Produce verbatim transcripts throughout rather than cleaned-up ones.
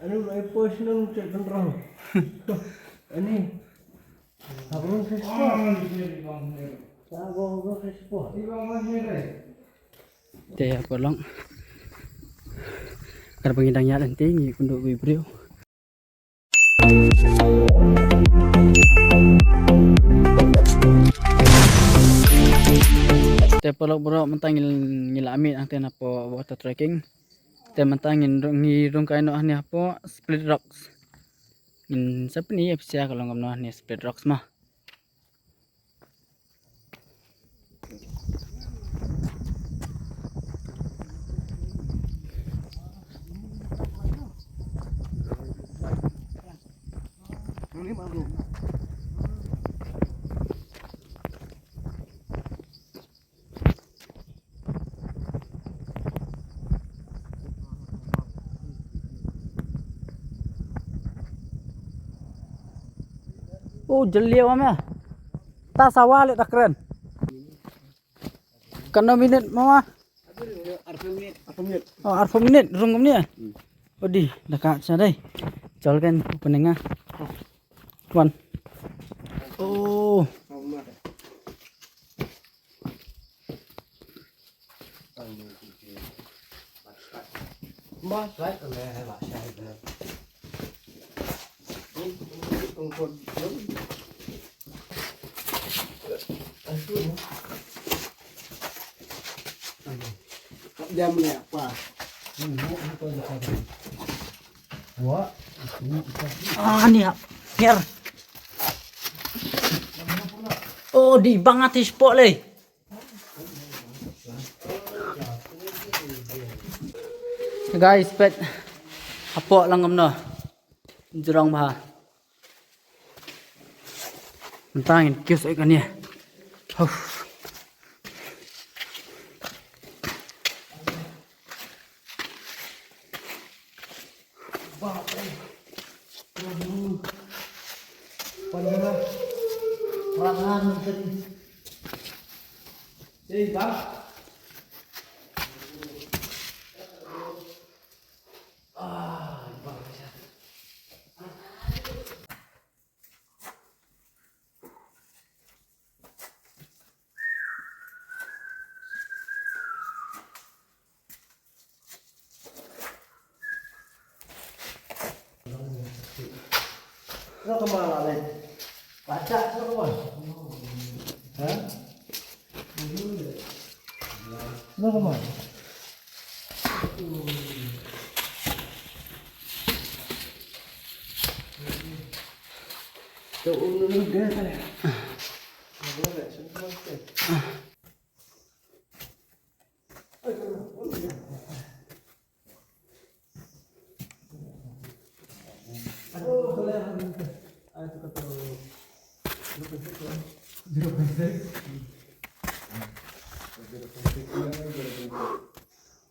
Ani lai pos nang cek kan rong. Ani. Abang Facebook. Abang Facebook. Te ïa paralok. Kar ba ngi dang ïaid lynti ngi kynduh bad i briew. Te paralok baroh, mynta ngi, ngi la mih hangtei napoh water trekking. Te mynta ngin rung, ngi rung kai noh hangne hapoh Split Rocks. Ngin sa pyni ïa phi sha ka long kumno hangne Split Rocks mo. Oh, jylliew ïa me. Ta sawa leh ta kren. Katno minit mama? Arphew minit. Arphew minit. Oh, arphew minit rung kumne. Hmm. Odi, da ka sha dei. Chol kan opening ah. Wan. Oh. Ah, ni hap. Nyer. Oh, di bang ati spot lei. Guys, peit hapoh lang kumno. Jrong bha. Mynta ngin kiew sha kane. Huf.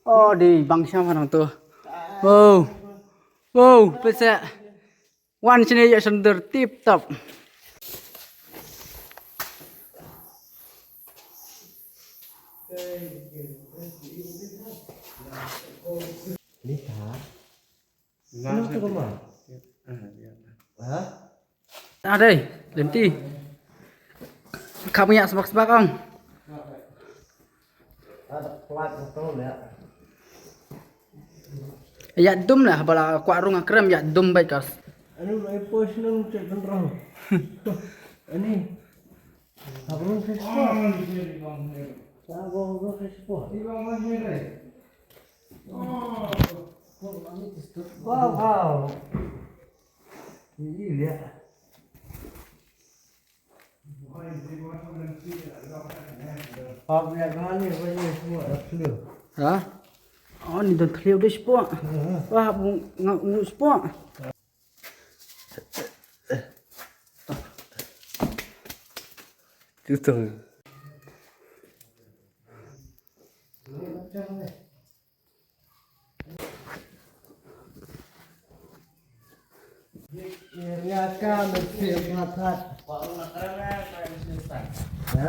Oh, di bang sham hanang tu. Wow. Wow, peit seh. Wan shane ïa sendor tip top. Ni ta. Ni tu kumno? Ha? Ah, dei, lynti. Kham ïa sbak sbak ong. Ïa dum lah, ba la kwah rung ha krem ïa dum bad kas. Ani lai pos nang cek kan rong. Ani. Abang Facebook. Abang Facebook. Wow, wow. Ini lihat. Hap ïa kane ba ïa semua dah clear. Ha? Oh, ni dah clear dah spot. Ha. Wah, bu ngau ngu spot. Tutong.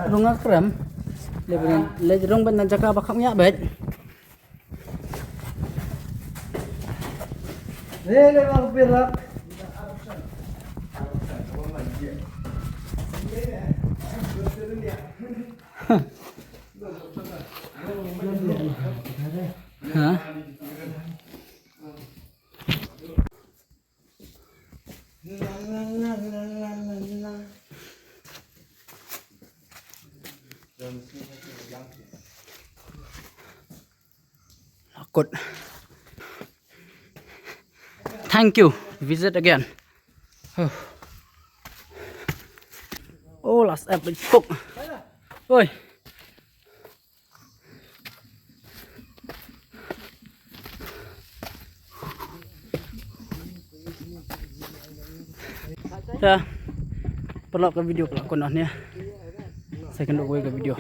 Rung ha krem. Le ban, le rung ban na jaka ba kham ïa bad. Hey, le bang pilak. Ha? Lakut. Thank you. Visit again. Oh, last episode. Oi. Te paralok, ka video ka la kut noh ne. Sa ïakynduh kawei ka video.